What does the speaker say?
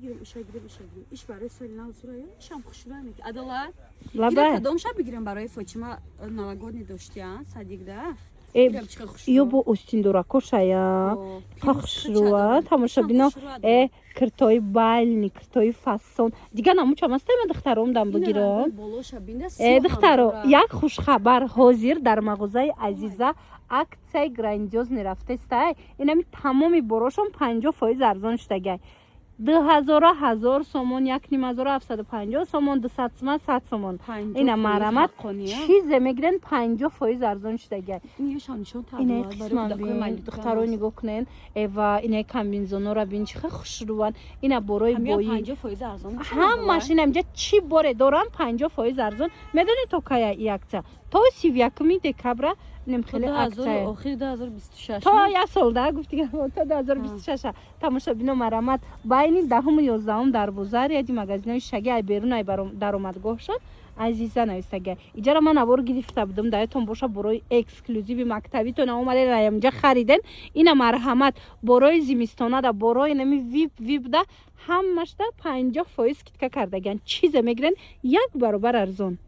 Бигирам, иша гирам, иша гирам. Иш барои соли нав зурая, ишам хушрӯя меки. Адала. Лаба. Ира кадом ша бигирам барои Фотима, новогодний доштия, садик да. Э, Бигирам, чӣ хушрӯ. Ё бо остиндоракошая. О, хушрӯа, тамошобино. Э, киртои бальный, киртои фасон. Дигар намучам астайма, духтаром дам бигирам. Болоша бинда. Э, духтаро, як хушхабар: ҳозир дар мағозаи Азиза аксияи грандиозный рафтестай. Инами тамоми борошон 50% арзон шудагай. 2000-а 1000 сомон, 1500-а 750 сомон, 200 сомон, 100 сомон. Ина, марҳамат, чизе мегирен, 50% арзон шудагай. Инаи қисман бин, духтаро, нигоҳ кунен. Ва инаи комбинезонора бин, чӣ хел хушрӯван. Ина борои бои ҳамаш, ина инҷа чӣ боре дорам, 50% арзон. Медонед, то кая и аксия? То 31-уми декабра. Инем хеле аксия. Охири 2026. То як сол да гуфти, то 2026. Тамошобино, марҳамат, байни 10-уму 11-ум дар бозар яди магазинои шаги, ай берун, ай даромадгоҳшон Азиза навистага. Иҷара ман навор гирифта будам, даятон боша. Борои эксклюзиви мактабитон омаден, аямҷа хариден. Ина, марҳамат, борои зимистонада, борои нами вип вип да, ҳамашда 50% скидка кардаган. Чизе мегирен, як баробар арзон.